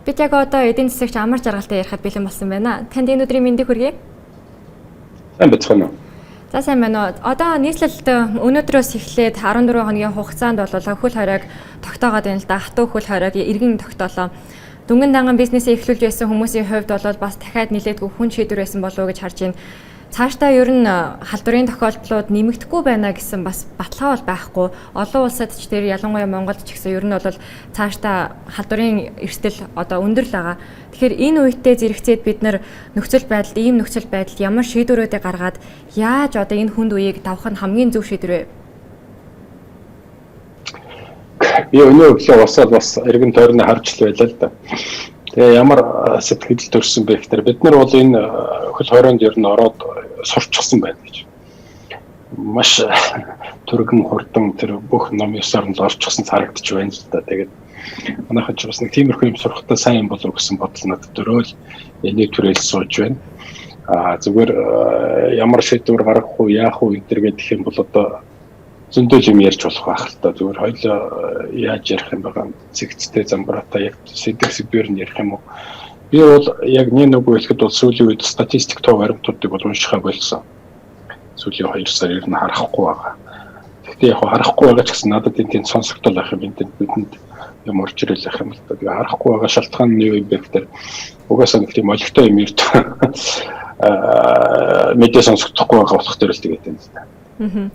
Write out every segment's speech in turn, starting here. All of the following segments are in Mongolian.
Бид яг одоо эдийн засагч Амар Жаргалтай ярихад бэлэн болсон байна. Танд энэ өдрийн мэндийг хүргэе. Сайн байцгаана уу? За, сайн байна уу. Одоо нийслэлд өнөөдрөөс эхлээд 14 хоногийн хугацаанд бол хөл хоройг тогтоогоод байна л да. Хатуу хөл хоройг эргэн тогтоолоо. Дүнгэн данган бизнесээ эхлүүлж байсан хүмүүсийн хувьд бол бас дахиад нэлээдгүй хүн шийдвэр байсан болов уу гэж харж байна. Цаашдаа ер нь халдварын тохиолдлууд нэмэгдэхгүй байна гэсэн бас баталгаа бол байхгүй. Олон улсад ч тэр, ялангуяа Монголд ч гэсэн ер нь бол цаашдаа халдварын эрсдэл одоо өндөр л байгаа. Тэгэхээр энэ үедээ зэрэгцээд бид нар нөхцөл байдалд, ийм нөхцөл байдалд ямар шийдвэрүүдийг гаргаад, яаж одоо энэ хүнд үеийг давах нь хамгийн зөв шийдвэр вэ? Би өнөө өглөө босоод бас эргэн тойрны харж л байлаа л да. Тэгээ ямар сэтгэл төрсөн бэ гэхээр бид нар бол энэ хөл хорионд ер нь ороод сурчсан байна гэж. Маш түргэн, хурдан тэр бүх ном ёсоор нь л орчихсон харагдчих байна л да. Тэгээд манайхан ч бас нэг тиймэрхүү юм сурахтаа сайн юм болов гэсэн бодол надад төрөөл энийг түрээл сууж байна. А зүгээр ямар шийдвэр гаргах уу, яах уу энэ төр гэх юм бол одоо зөндөл юм ярьж болох байх л та. Зүгээр хоёлоо яаж ярих юм байгаа, зэгцтэй замбраатай яг сэдв сэдвэр нь ярих юм уу? Би бол яг нэг нүгөө хэлэхэд бол сүүлийн үед статистик, тоо баримтуудыг бол уншихаа болсон. Сүүлийн 2 сар ер нь харахгүй байгаа. Гэхдээ яг харахгүй байгаа ч гэсэн надад энэ тийм сонсогдол байх юм, энэ бидэнд юм орж ирэл байх юм л та. Тэгээ харахгүй байгаа шалтгаан нь юу юм бэ гэхээр угаасаа нэг тийм олигтой юм ирд мэдээ сонсогдохгүй байгаа болох төр л тэгээд байна л да.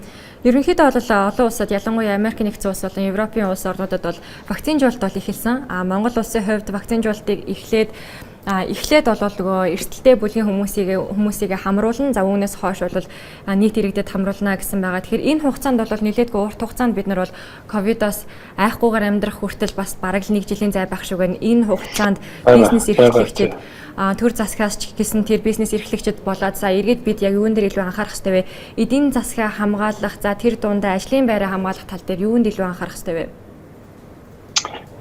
Ерөнхийдөө бол олон улсад, ялангуяа Америк нэгдсэн улс болон Европын улс орнуудад бол вакцинжуулалт бол эхэлсэн. А Монгол улсын хувьд вакцинжуулалтыг эхлээд бол нөгөө эрсдэлтэй бүлгийн хүмүүсийг хамруулна. За, үүнээс хойш бол нийт иргэдэд хамруулна гэсэн байгаа. Тэгэхээр энэ хугацаанд бол нэлээдгүй урт хугацаанд бид нар бол ковидоос айхгүйгээр амьдрах хүртэл бас бараг л нэг жилийн зай байх шиг байна. Энэ хугацаанд бизнес эрхлэгчид, төр засгаас ч гэсэн тэр бизнес эрхлэгчид болоод, за, эргээд бид яг юун дээр илүү анхаарах хэрэгтэй вэ? Эдийн засгаа хамгаалах, за, тэр дундаа ажлын байраа хамгаалах тал дээр юунд илүү анхаарах хэрэгтэй вэ?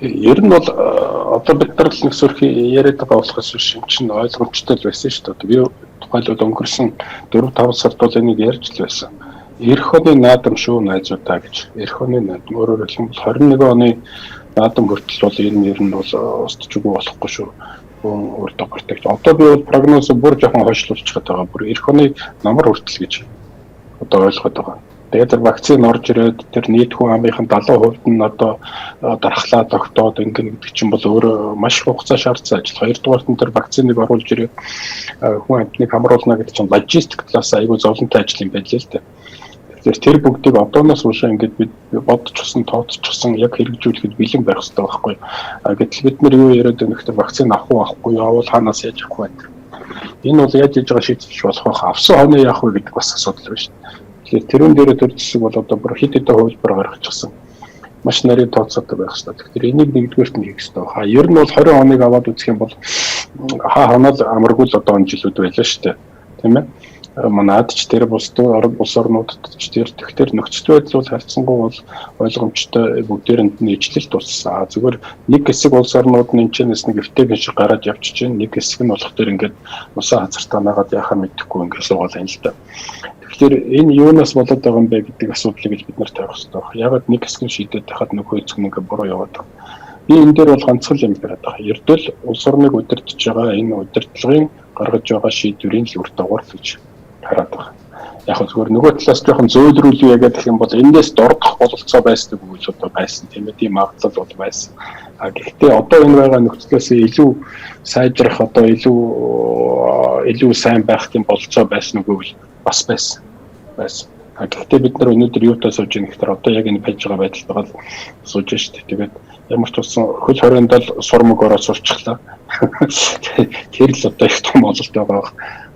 Ер нь бол одоо бид нар л нэг сөрхий яриад байгаа болохоос биш, юм чинь ойлгомжтой л байсан шүү дээ. Би тухайлбал өнгөрсөн 4 5 сард бол энийг ярьж л байсан. Ирэх оны наадам шүү, найзуудаа гэж. Ирэх оны наадам, өөрөөр хэлбэл 21 оны наадам хүртэл бол энэ ер нь бол устж үгүй болохгүй шүү. Үр дагавартай гэж. Одоо би бол прогноз бүр жоохон хойшлуулчих гээд байгаа. Бүр ирэх оны намар хүртэл гэж одоо ойлгоод байгаа. Тэгээд тэр вакцин орж ирээд тэр нийт хүн амынхын 70% нь одоо дархлаа тогтоод ингэнэ гэдэг чинь бол өөрөө маш их хугацаа шаардсан ажил. Хоёрдугаарт нь тэр вакциныг оруулж ирээд хүн амьтныг хамруулна гэдэг чинь логистик талаас айгүй зовлонтой ажил юм байна л дээ. Тэгэхээр тэр бүгдийг одооноос уншаа ингээд бид бодчихсон, тооцчихсон, яг хэрэгжүүлэхэд бэлэн байх хэрэгтэй байхгүй. Гэтэл бид нар юу яриад байна гэхээр вакцин авах уу, авахгүй явуул хаанаас яаж авах вэ? Энэ бол яаж хийж байгаа шийдвэрч болох байх. Авсан хоноо яах вэ гэдэг бас асуудал байна шүү дээ. Тэгэхээр тэрүүн дээрээ төр зэсэг бол одоо бүр хэд хэдэн хувилбар гаргачихсан. Маш нарийн тооцоотой байх хэрэгтэй. Тэгэхээр энийг нэгдүгээрт нь хийх хэрэгтэй. Ха ер нь бол 20 оныг аваад үзэх юм бол хаа хоноо л амаргүй л одоо он жилүүд байлаа шүү дээ. Тийм ээ? Манад ч тэр бусд улс орнуудад ч тэр. Тэгэхээр нөхцөл байдал бол харьцангуй бол ойлгомжтой, бүгдээрэнд нь ижлэл туссан. Зүгээр нэг хэсэг улс орнууд нь энэчнээс нэг эвтэйхэн шиг гараад явчихж байна. Нэг хэсэг нь болох тэр ингээд усан хазартаа нагаад яхаа мэдэхгүй ингээд суугаал юм л да. Тэгэхээр энэ юунаас болоод байгаа юм бэ гэдэг асуудлыг л бид нар тавих хэрэгтэй байна. Ягаад нэг хэсэг нь шийдээд байхад нөгөө хэсэг нь ингээд буруу яваад байгаа. Би энэ дээр бол ганцхан юм яриад байгаа. Ердөө улс орныг удирдах байгаа энэ удирдлагын гаргаж байгаа шийдвэрийн л үр дагавар гэж хараад байгаа. Яг нь зүгээр нөгөө талаас жоохон зөөлрүүлье гэх юм бол энэс дордох бололцоо байсан гэж одоо байсан, тийм ээ, тийм магадлал бол байсан. А гэхдээ одоо энэ байгаа нөхцлөөс илүү сайжрах, одоо илүү сайн байх тийм бололцоо байсан үгүй бол бас байсан. Байсан. А гэхдээ бид нар өнөөдөр юутай сууж байгаа гэхээр одоо яг энэ байж байгаа байдалтайгаа л сууж шүү дээ. Тэгээд ямар ч болсон хөл хорионд л сурмаг ороо сурчглаа. Тэр л одоо их том ололт байгаа.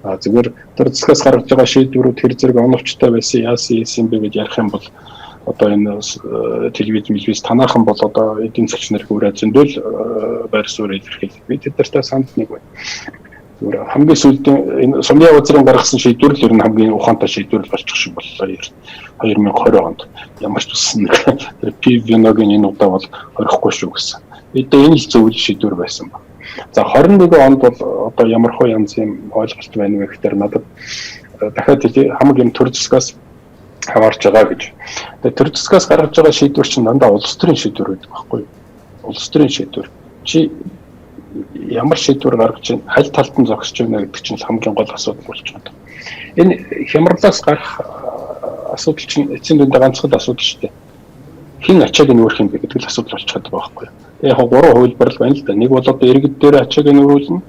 А зүгээр төр засгаас гаргаж байгаа шийдвэрүүд хэр зэрэг оновчтой байсан, яасан ийсэн бэ гэж ярих юм бол одоо энэ телевиз мэлвиз танаахан бол одоо эдийн засгч нар хүрээ зөндөл байр суурь илэрхийлдэг. Би тэд нартай санал нэг байна. Зүгээр хамгийн сүүлдээ энэ сумын газрын гаргасан шийдвэр л ер нь хамгийн ухаантай шийдвэр болчих шиг боллоо 2020 онд. Ямар ч үсэн нэг тэр пив виногийн энэ удаа бол хорихгүй шүү гэсэн. Одоо энэ л зөв шийдвэр байсан ба. За, 21 онд бол одоо ямар хөө янз юм ойлголт байна вэ гэхээр надад дахиад хэлье, хамаг юм төр засгаас хамаарч байгаа гэж. Тэгээ төр засгаас гаргаж байгаа шийдвэр чинь дандаа улс төрийн шийдвэр байдаг байхгүй юу? Улс төрийн шийдвэр. Чи Ямар шийдвэр гаргаж байна, аль талд нь зогсож байна гэдэг чинь хамгийн гол асуудал болж байна. Энэ хямралаас гарах асуудал чинь эцсийн дүндээ ганцхан асуудал шүү дээ. Хэн ачааг нь өөрөх юм бэ гэдэг л асуудал болчиход байгаа байхгүй юу. Тэгээ яг гурван хувилбар л байна л да. Нэг бол одоо иргэд дээр ачааг нь өөрүүлнэ,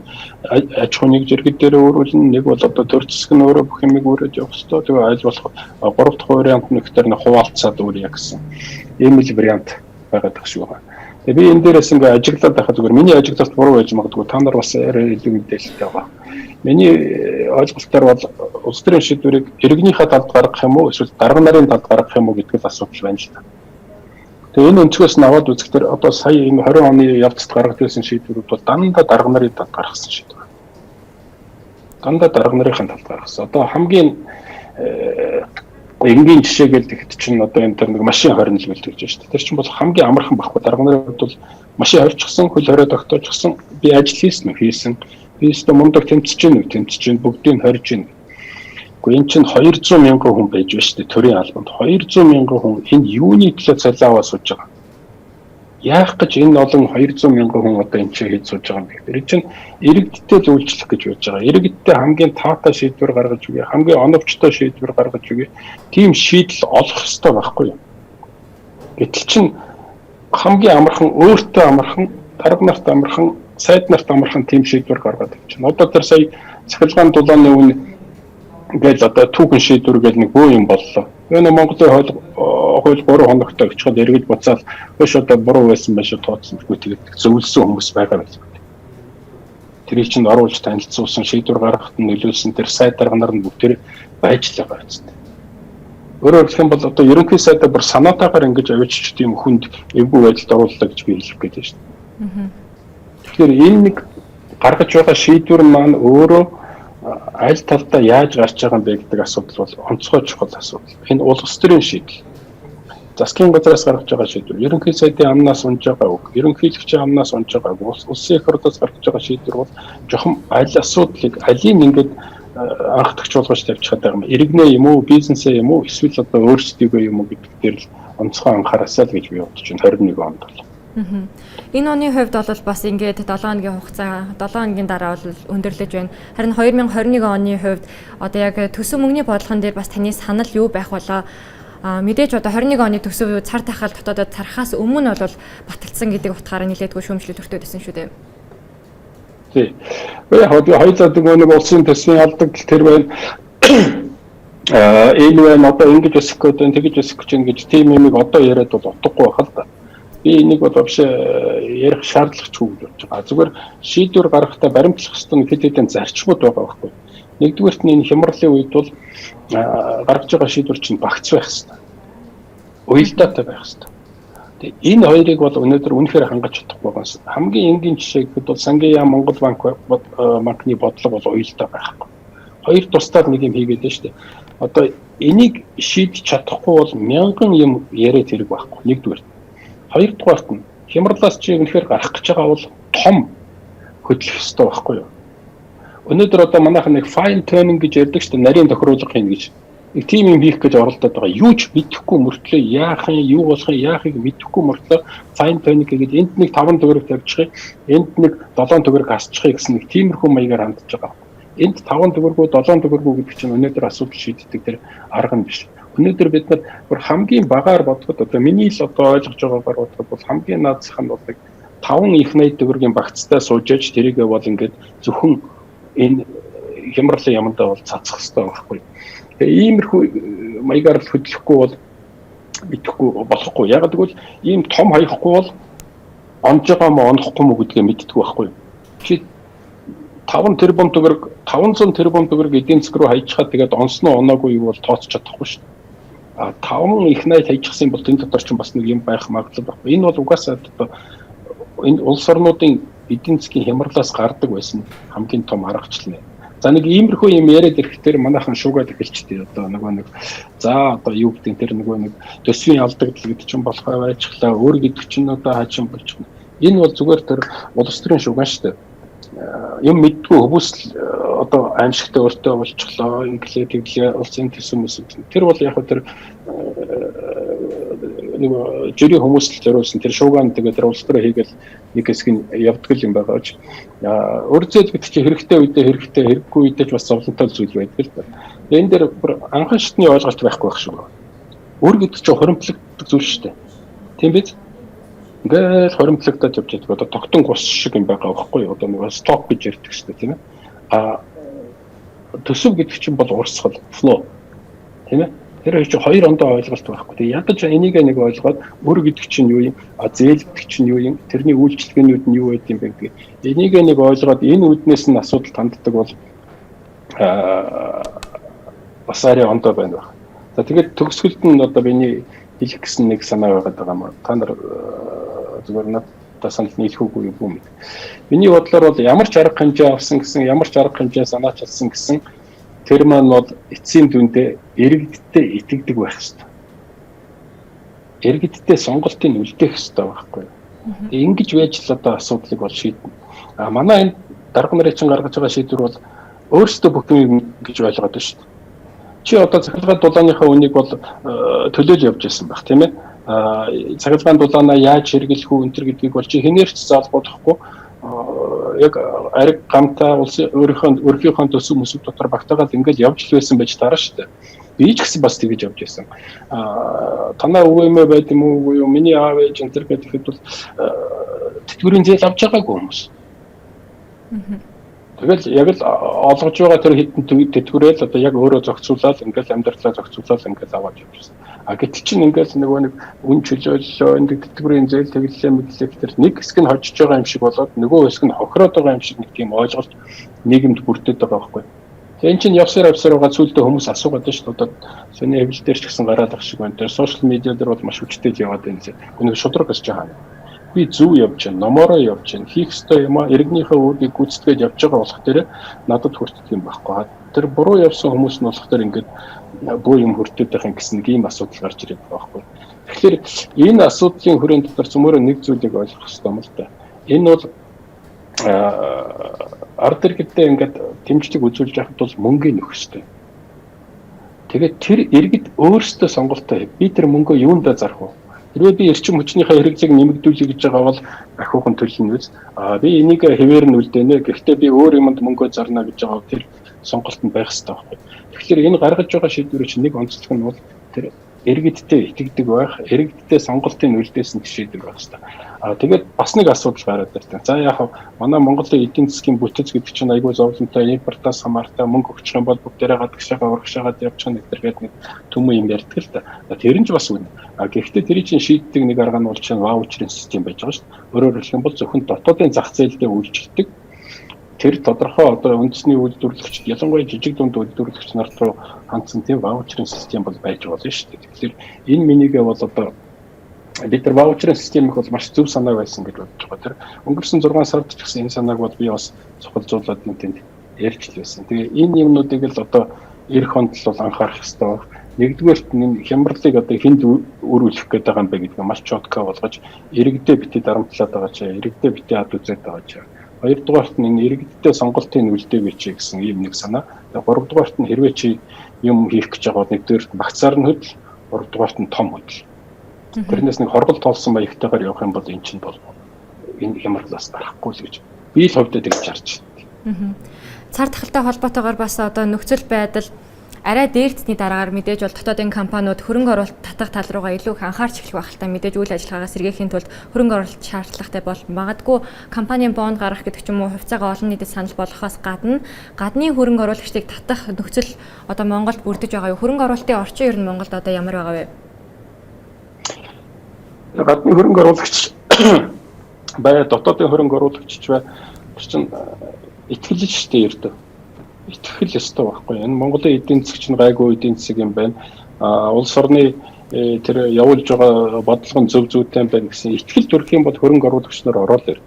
аж ахуйн нэгж иргэд дээр өөрүүлнэ, нэг бол одоо төр зэсэг нь өөрөө бүх юмыг өөрөж явах ёстой. Тэгээ аль болох гурав дахь вариант нь ихтер нь хуваалцаад өөрье гэсэн ийм л вариант байгаад байх шиг байна. Тэгээ би энэ дээрээс ингээ ажиглаад байхад зүгээр миний ажиглалт буруу байж магадгүй, та нар бас арай илүү мэдээлэлтэй байгаа. Миний ойлголтоор бол улс төрийн шийдвэрийг иргэнийхээ талд гаргах юм уу эсвэл дарга нарын талд гаргах юм уу гэдэг л асуудал байна л да. Тэгээ энэ өнцгөөс нь аваад үзэхдээ одоо сая энэ 20 оны явцад гаргаж ирсэн шийдвэрүүд бол дандаа дарга нарын талд гаргасан шийдвэр. Дандаа дарга нарын талд гаргасан. Одоо хамгийн энгийн жишээ гээл тэгэхэд чинь одоо энэ тэр нэг машин хорно л гэлж гэж шүү дээ. Тэр чинь бол хамгийн амархан байхгүй. Дарга нарын хувьд бол машин хорьчихсан, хөл хорио тогтоожчихсан, би ажил хийсэн үү? Хийсэн. Би өстө мундаг тэмцэж гин үү? Тэмцэж гин. Бүгдийг хорж гин. Гэхдээ эн чинь 200 мянган хүн байж байна шүү дээ. Төрийн албанд 200 мянган хүн энэ юуны төлөө цалин аваа сууж байгаа. Яах гэж энэ олон 200 мянган хүн одоо энэ чинь хийж сууж байгаа юм бэ? Тэр чинь иргэдтэй л үйлчлэх гэж байж байгаа. Иргэдтэй хамгийн таатай шийдвэр гаргаж өгье, хамгийн оновчтой шийдвэр гаргаж өгье. Тийм шийдэл олох ёстой байхгүй юу? Гэтэл чинь хамгийн амархан, өөртөө амархан, дарга нарт амархан, сайд нарт амархан тийм шийдвэр гаргаад явчихна. Одоо тэр сая цахилгаан дулааны үн гээл одоо түүхэн шийдвэр гээл нэг бөө юм боллоо. Энэ Монголын хууль 3 хоногт очиход эргэж буцаал хөөш одоо буруу байсан байх шүү тооцсон гэхгүй тэгээд зөвлөсөн хүмүүс байгаа байлгүй. Тэрийг чинь оруулж танилцуулсан, шийдвэр гаргахад нь нөлөөлсөн тэр сайд дарга нар нь бүгд байж л байгаа юм. Өөрөөр хэлэх юм бол одоо ерөнхий сайдаа бүр санаатаагаар ингэж авчиж тийм хүнд эвгүй байдалд орууллаа гэж би хэлэх гээд байна шүү дээ. Тэгэхээр энэ нэг гаргаж байгаа шийдвэр маань өөрөө аль талдаа яаж гарч байгаа юм бэ гэдэг асуудал бол онцгой чухал асуудал. Энэ улс төрийн шийдэл. Засгийн газраас гаргаж байгаа шийдвэр, ерөнхий сайдын амнаас унж байгаа үг, ерөнхийлөгчийн амнаас унж байгаа үг, улсын их хурлаас гаргаж байгаа шийдвэр бол жоохон аль асуудлыг алийг ингээд анхдагч болгож тавьчихад байгаа юм. Иргэнэ юм уу, бизнесээ юм уу, эсвэл одоо өөрсдийгөө юм уу гэдэг дээр л онцгой анхаараасаа л гэж би бодож байна 21 онд бол. Энэ оны хувьд бол бас ингээд 7 хоногийн хугацаа 7 хоногийн дараа бол өндөрлөж байна. Харин 2021 оны хувьд одоо яг төсөв мөнгөний бодлогон дээр бас таны санал юу байх болоо? Мэдээж одоо 21 оны төсөв цар тахал дотоодод цархаас өмнө бол баталсан гэдэг утгаараа нэлээдгүй шүүмжлэл өртөөд байсан шүү дээ. Тий. Яг хоёулаа нэг улсын төсвийн алдагдал тэр байна. Энэ байна одоо ингэж өсөх гээд байна, тэгэж өсөх гэж байна гэж тийм юмыг одоо яриад бол утгагүй байх л да. Би энийг бол вообще ярих шаардлага ч үгүй гэж бодож байгаа. Зүгээр шийдвэр гаргахдаа баримтлах ёстой хэд хэдэн зарчмууд байгаа байхгүй. Нэгдүгээрт нь энэ хямралын үед бол гаргаж байгаа шийдвэр чинь багц байх ёстой. Уялдаатай байх ёстой. Тэгээ энэ хоёрыг бол өнөөдөр үнэхээр хангаж чадахгүй байгаа. Хамгийн энгийн жишээ гэхэд бол Сангийн яам Монгол банк банкны бодлого бол уялдаа байхгүй. Хоёр тусдаа нэг юм хийгээд байна шүү дээ. Одоо энийг шийдэж чадахгүй бол мянган юм яриад хэрэг байхгүй. Нэгдүгээр. Хоёрдугаарт нь хямралаас чи үнэхээр гарах гэж байгаа бол том хөдлөх ёстой байхгүй юу? Өнөөдөр одоо манайхан нэг fine tuning гэж ярьдаг шүү дээ, нарийн тохируулга хийнэ гэж. Нэг тийм юм хийх гэж оролдоод байгаа. Юу ч мэдэхгүй мөртлөө яах юм, юу болох юм, яахыг мэдэхгүй мөртлөө fine tuning гэдэг энд нэг 5 төгрөг тавьчих, энд нэг 7 төгрөг хасчих гэсэн нэг тиймэрхүү маягаар хандж байгаа. Энд 5 төгрөгөө 7 төгрөгөө гэдэг чинь өнөөдөр асуудал шийддэг тэр арга нь биш. Өнөөдөр бид нар бүр хамгийн багаар бодоход одоо миний л одоо ойлгож байгаагаар бодоход бол хамгийн наазах нь бол 5 их 80 төгрөгийн багцтай сууж аж тэрийгээ бол ингээд зөвхөн энэ хямралын ямандаа бол цацах хэрэгтэй байхгүй. Тэгээ иймэрхүү маягаар л хөдлөхгүй бол мэдэхгүй болохгүй. Яг гэвэл ийм том хаяхгүй бол онж байгаа мó онохгүй мó гэдгээ мэддэггүй байхгүй. Чи 5 тэрбум төгрөг 500 тэрбум төгрөг эдийн засаг руу хайчихад тэгээд онсон уу оноогүй юу бол тооцож чадахгүй шүү дээ. А 5 их найд хайчихсан бол энэ дотор ч бас нэг юм байх магадлал байхгүй. Энэ бол угаасаа одоо энэ улс орнуудын эдийн засгийн хямралаас гардаг байсан хамгийн том аргачлал. За нэг иймэрхүү юм яриад ирэхдээ манайхан шуугаад эхэлчихдээ одоо нөгөө нэг за одоо юу гэдэг тэр нөгөө нэг төсвийн алдагдал гэдэг чинь болохоор байжхлаа өөр гэдэг чинь одоо хаачин болж байна. Энэ бол зүгээр тэр улс төрийн шугам шүү дээ. Юм мэддгүй хүмүүс л одоо аимшигтай өөртөө болчихлоо, инглээ тэглээ улсын төсөв мөс. Тэр бол яг тэр Нэг жирийн хүмүүст л зориулсан тэр шуугаан тэгээд тэр улс төрөө хийгээл нэг хэсэг нь явдаг юм байгаа ч. Өр зээл гэдэг чинь хэрэгтэй үедээ хэрэгтэй, хэрэггүй үедээ ч бас зовлонтой зүйл байдаг л да. Энэ дээр бүр анхан шатны ойлголт байхгүй байх шиг байна. Өр гэдэг чинь хуримтлагддаг зүйл шүү дээ. Тийм биз? Ингээл хоримтлагдаад явж байдаг. Одоо тогтон гус шиг юм байгаа байхгүй юу? Одоо нэг стоп гэж ярьдаг шүү дээ, тийм ээ. А төсөв гэдэг чинь бол урсгал, flow. Тийм ээ. Тэр хоёр чинь хоёр ондоо ойлголт байхгүй. Тэгээ ядаж энийг нэг ойлгоод өр гэдэг чинь юу юм? А зээл гэдэг чинь юу юм? Тэрний үйлчлэгээнүүд нь юу байд юм бэ гэдэг. Энийг нэг ойлгоод энэ үүднээс нь асуудал ханддаг бол бас арай ондоо байна байх. За, тэгээд төгсгөлд нь одоо миний хэлэх гэсэн нэг санаа байгаад байгаа юм. Та нар зүгээр надад санал нийлэх үгүй юм мэд. Миний бодлоор бол ямар ч арга хэмжээ авсан гэсэн, ямар ч арга хэмжээ санаачилсан гэсэн тэр маань бол эцсийн дүндээ иргэдтэй итгэдэг байх ёстой. Иргэдтэй сонголтыг үлдээх ёстой байхгүй юу? Ингэж байж л одоо асуудлыг бол шийднэ. А манай энэ дарга нарын чинь гаргаж байгаа шийдвэр бол өөрсдөө бүх юм гэж ойлгоод байна шүү дээ. Чи одоо цахилгаан дулааныхаа үнийг бол төлөөл явж байсан байх, тийм ээ. Цахилгаан дулаанаа яаж хэрэглэх үү энэ төр гэдгийг бол чи хэнээр ч заалгуулахгүй яг ариг гамтай улсын өөрийнхөө төсөв мөсөв дотор багтаагаад ингээл явж л байсан байж таарна шүү дээ. Би ч гэсэн бас тэгэж явж байсан. Танаа өвөө эмээ байд юм уу, үгүй юу? Миний аав ээж энэ төр гэхэд бол тэтгэврийн зээл авч байгаагүй хүмүүс. Тэгэл яг л олгож байгаа тэр хитэн тэтгэврэл одоо яг өөрөө зохицуулаад ингээл амьдралаа зохицуулаад ингээл аваад явчихсан. А гэтэл чинь ингээл нөгөө нэг үн чөлөөллөө, энэ тэтгэврийн зээл тэглэлээ мэдлээ тэр нэг хэсэг нь хожиж байгаа юм шиг болоод нөгөө хэсэг нь хохироод байгаа юм шиг нэг тийм ойлголт нийгэмд бүрдээд байгаа байхгүй. Тэгээ эн чинь явсаар явсаар байгаа зүйлдээ хүмүүс асуугаад байна шүү дээ. Одоо сони хэвлэл дээр ч гэсэн гараад ах шиг байна. Тэр сошиал медиа дээр бол маш хүчтэй л яваад байна лээ. Нэг шудраг гэж байгаа юм. Би зөв явж байна, номоороо явж байна. Хийх ёстой юм а иргэнийхээ үүргийг гүйцэтгээд явж байгаа болох дээр надад хүртдэг юм байхгүй. Тэр буруу явсан хүмүүс нь болох дээр ингээд буу юм хүртээд байх юм гэсэн нэг ийм асуудал гарч ирээд байгаа байхгүй. Тэгэхээр энэ асуудлын хүрээнд дотор цөмөрөө нэг зүйлийг ойлгох ёстой юм л да. Энэ бол ард иргэдээ ингээд дэмжлэг үзүүлж яхад бол мөнгөний нөхөх ёстой. Тэгээд тэр иргэд өөрсдөө сонголтоо би тэр мөнгөө юундаа зарах вэ? Хэрвээ би эрчим хүчнийхээ хэрэглээг нэмэгдүүлье гэж байгаа бол ахиухан төлнө үз. А би энийг хэвээр нь үлдээнэ. Гэхдээ би өөр юмд мөнгөө зарна гэж байгаа тэр сонголт нь байх ёстой байхгүй. Тэгэхээр энэ гаргаж байгаа шийдвэрийн чинь нэг онцлог нь бол тэр иргэдтэй итгэдэг байх, иргэдтэй сонголтын үлдээсэн шийдвэр байх ёстой. А тэгээд бас нэг асуудал гараад ирдэг. За, яг манай Монголын эдийн засгийн бүтэц гэдэг чинь айгүй зовлонтой, импортоос хамаартай, мөнгө өгчих юм бол бүгдээрээ гадагшаага урагшаагаад явчих нэг төргээд нэг түмэн юм ярьдаг л та. Тэр нь ч бас үнэ. А гэхдээ тэрийг чинь шийддэг нэг арга нь бол чинь ваучерын систем байж байгаа шүү дээ. Өөрөөр хэлэх юм бол зөвхөн дотоодын зах зээлдээ үйлчлдэг тэр тодорхой одоо үндэсний үйлдвэрлэгчд, ялангуяа жижиг дунд үйлдвэрлэгч нарт руу хандсан тийм ваучерын систем бол байж болно шүү дээ. Тэгэхээр энэ минийгээ бол одоо бид нар ваучерын системийг бол маш зөв санааг байсан гэж бодож байгаа. Тэр өнгөрсөн 6 сард ч гэсэн энэ санааг бол би бас цохолзуулаад энэ тэнд ярьж л байсан. Тэгээ энэ юмнуудыг л одоо эх онд л бол анхаарах хэрэгтэй байна. Нэгдүгээрт энэ хямралыг одоо хүнд өрүүлэх гээд байгаа юм бэ гэдгийг маш четко болгож иргэдээ бити дарамтлаад байгаа ч, иргэдээ бити ад үзээд байгаа ч. Хоёрдугаарт нь энэ иргэдтэй сонголтын үлдээгээч гэсэн ийм нэг санаа. Гуравдугаарт нь хэрвээ чи юм хийх гэж байгаа бол нэгдүгээрт багцаар нь хөдөл, гуравдугаарт нь том хөдөл. Тэрнээс нэг хоргол тоолсон маягтайгаар явах юм бол эн чинь бол энэ хямралаас гарахгүй л гэж би л хувьдаа тэгж харж байна. Цар тахалтай холбоотойгоор бас одоо нөхцөл байдал арай дээрдсний дараагаар мэдээж бол дотоодын компаниуд хөрөнгө оруулалт татах тал руугаа илүү их анхаарч эхлэх байх л та. Мэдээж үйл ажиллагаагаа сэргээхийн тулд хөрөнгө оруулалт шаардлагатай бол магадгүй компанийн бонд гаргах гэдэг ч юм уу, хувьцаагаа олон нийтэд санал болгохоос гадна гадны хөрөнгө оруулагчдыг татах нөхцөл одоо Монголд бүрдэж байгаа юу? Хөрөнгө оруулалтын орчин ер нь Монголд одоо ямар байгаа вэ? Гадны хөрөнгө оруулагч бай, дотоодын хөрөнгө оруулагч бай. Тэр чинь итгэл шүү дээ ердөө. Итгэх ёстой байхгүй. Энэ Монголын эдийн засаг чинь гайгүй эдийн засаг юм байна. А улс орны тэр явуулж байгаа бодлого нь зөв зүйтэй юм байна гэсэн итгэл төрөх юм бол хөрөнгө оруулагч нар ороод ирнэ.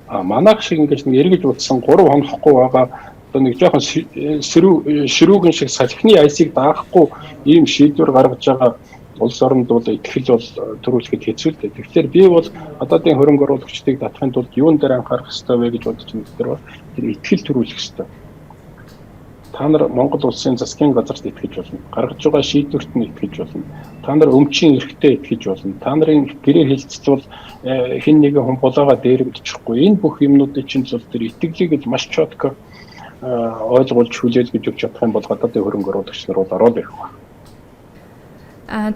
А манайх шиг ингэж нэг эргэж утсан 3 хонохгүй байгаа одоо нэг жоохон сэрүү ширүүгэн шиг салхины айсыг даахгүй ийм шийдвэр гаргаж байгаа улс оронд бол итгэл бол төрүүлэхэд хэцүү л дээ. Тэгэхээр би бол одоодын хөрөнгө оруулагчдыг татахын тулд юун дээр анхаарах ёстой вэ гэж бодож байна гэхээр тэр итгэл төрүүлэх ёстой. Та нар Монгол улсын засгийн газарт итгэж болно. Гаргаж байгаа шийдвэрт нь итгэж болно. Та нар өмчийн эрхтээ итгэж болно. Та нарын гэрээ хэлцэл бол хэн нэгэн хүн булаага дээрэмдчихгүй. Энэ бүх юмнуудын чинь бол тэр итгэлийг л маш чотко ойлгуулж хүлээлгэж өгч чадах юм бол гадаадын хөрөнгө оруулагч нар бол ороод ирэх байна.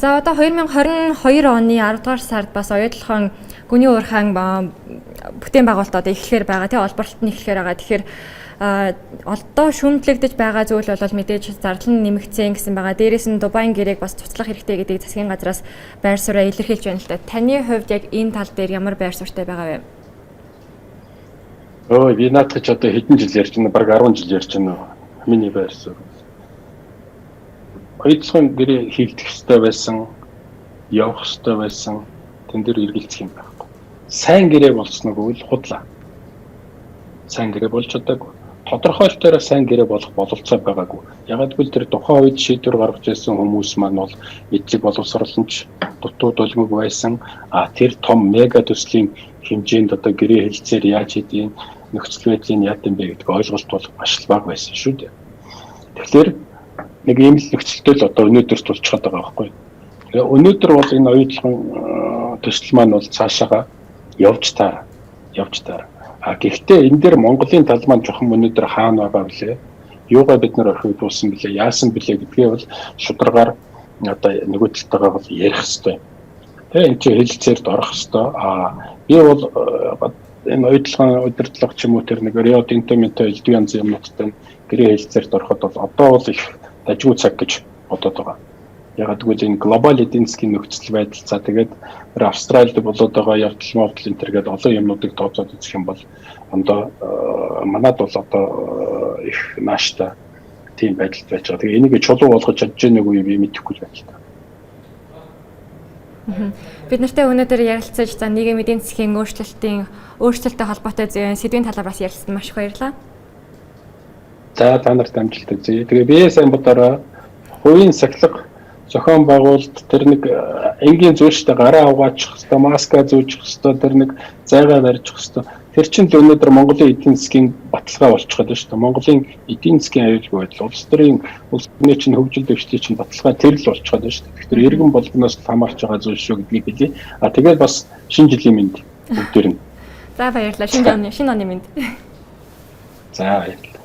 За, одоо 2022 оны 10 дугаар сард бас Оюутолгойн гүний уурхайн бүтээн байгуулалт одоо эхлэхээр байгаа, тий, олборлолт нь эхлэхээр байгаа. Тэгэхээр одоо шүүмжлэгдэж байгаа зүйл бол мэдээж зардал нь нэмэгдсэн гэсэн байгаа. Дээрээс нь Дубайн гэрээг бас цуцлах хэрэгтэй гэдгийг засгийн газраас байр сууриа илэрхийлж байна л да. Таны хувьд яг энэ тал дээр ямар байр суурьтай байгаа вэ? Өө, би наадах ч одоо хэдэн жил ярьж байна? Бараг 10 жил ярьж байна. Миний байр суурь. Оюутлагын гэрээ хийгдэх ёстой байсан, явах ёстой байсан. Тэн дээр эргэлзэх юм байхгүй. Сайн гэрээ болсноо гэвэл худлаа. Сайн гэрээ болж чадаагүй. Тодорхойлолтоор сайн гэрээ болох бололцоо байгаагүй. Ягаад гэвэл тэр тухайн үед шийдвэр гаргаж ирсэн хүмүүс маань бол мэдлэг боловсрол нь дутуу дулмаг байсан. А тэр том мега төслийн хэмжээнд одоо гэрээ хэлцээр яаж хийдیں, нөхцөл байдлыг яад юм бэ гэдэг ойлголт бол маш л бага байсан шүү дээ. Тэгэхээр нэг ийм л нөхцөлтэй л одоо өнөөдөр тулчхад байгаа байхгүй. Тэгээ өнөөдөр бол энэ оюутлогын төсөл маань бол цаашаага явж таар явж таар. А гэхдээ энэ дээр Монголын тал маань жоохон өнөөдөр хаана байгаа вүлээ? Юугаа бид нар орхигдуулсан бilé? Яасан бilé гэдгээ бол шударгаар одоо нөгөө талтайгаа бол ярих хэрэгтэй. Тэгээ энэ чинь хэлцээрд орох хэрэгтэй. А би бол энэ оюутлогын удирдлага ч юм уу, тэр нэг Рио Тинто Минто элдв янзын юмнуудтай гэрээ хэлцээрд ороход бол одоо бол их дажгүй цаг гэж бодоод байгаа. Ягаад гэвэл энэ глобал эдийн засгийн нөхцөл байдал, за тэгээд тэр Австралид болоод байгаа явдал мовдол энэ төр гээд олон юмнуудыг тооцоод үзэх юм бол ондоо манад бол одоо их нааштай тийм байдалд байж байгаа. Тэгээ энийг чулуу болгож чадж гэнэ үгүй би мэдэхгүй байна л та. Бид нартай өнөөдөр ярилцаж, за, нийгэм эдийн засгийн өөрчлөлтийн өөрчлөлттэй холбоотой сэдвийн талаар бас ярилцсан, маш их баярлалаа. За, та нарт амжилт хүсье. Тэгээ бие сайн бодороо, хувийн сахилга зохион байгуулалт, тэр нэг энгийн зүйл шүү дээ, гараа угаачих хэвээр, маска зүүчих хэвээр, тэр нэг зайгаа барьчих хэвээр. Тэр чинь л өнөөдөр Монголын эдийн засгийн баталгаа болчиход байна шүү дээ. Монголын эдийн засгийн аюулгүй байдал, улс төрийн улс төрний чинь хөгжил дэвшлийн чинь баталгаа тэр л болчиход байна шүү дээ. Тэгэхээр иргэн болгоноос хамаарч байгаа зүйл шүү гэдгийг хэлье. А тэгээд бас шинэ жилийн мэнд бүгдээр нь. За, баярлалаа. Шинэ оны мэнд. За, баярлалаа.